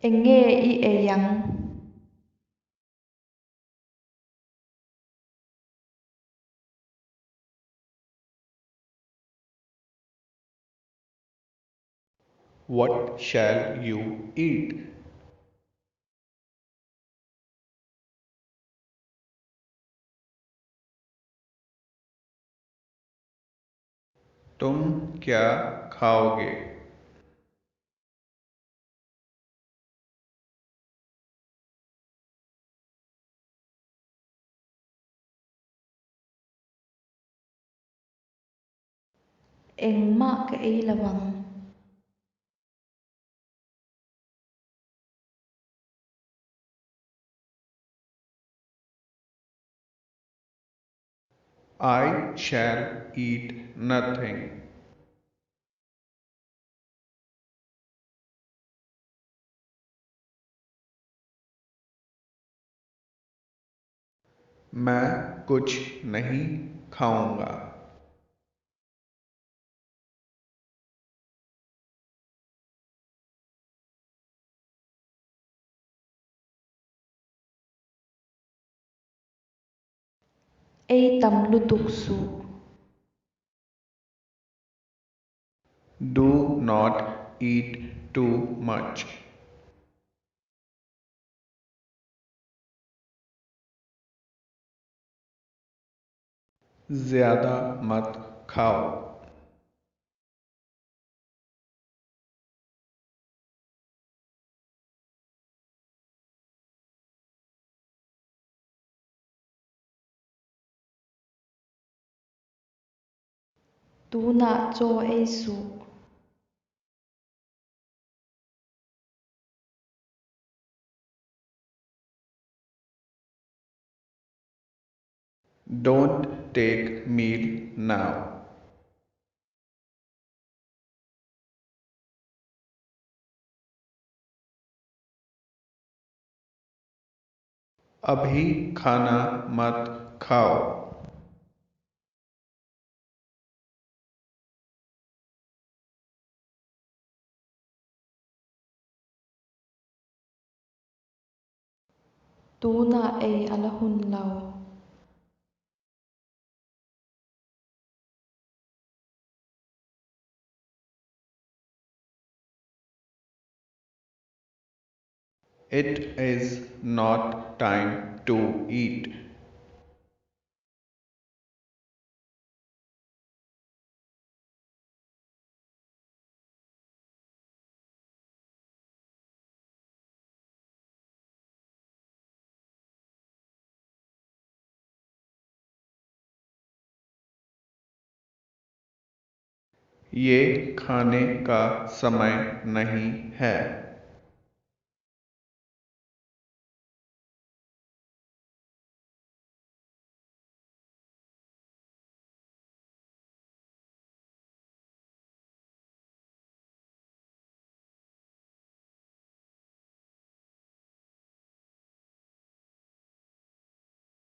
Eng nge i ei ang? What shall you eat? तुम क्या खाओगे? Engmah ka ei lo ang. I shall eat nothing. मैं कुछ नहीं खाऊँगा। Ei tam lutuk suh. Do not eat too much. ज़्यादा मत खाओ। Tunah chaw ei suh. Don't take meal now. अभी खाना मत खाओ। Tunah ei a la hun lo. It is not time to eat. ये खाने का समय नहीं है।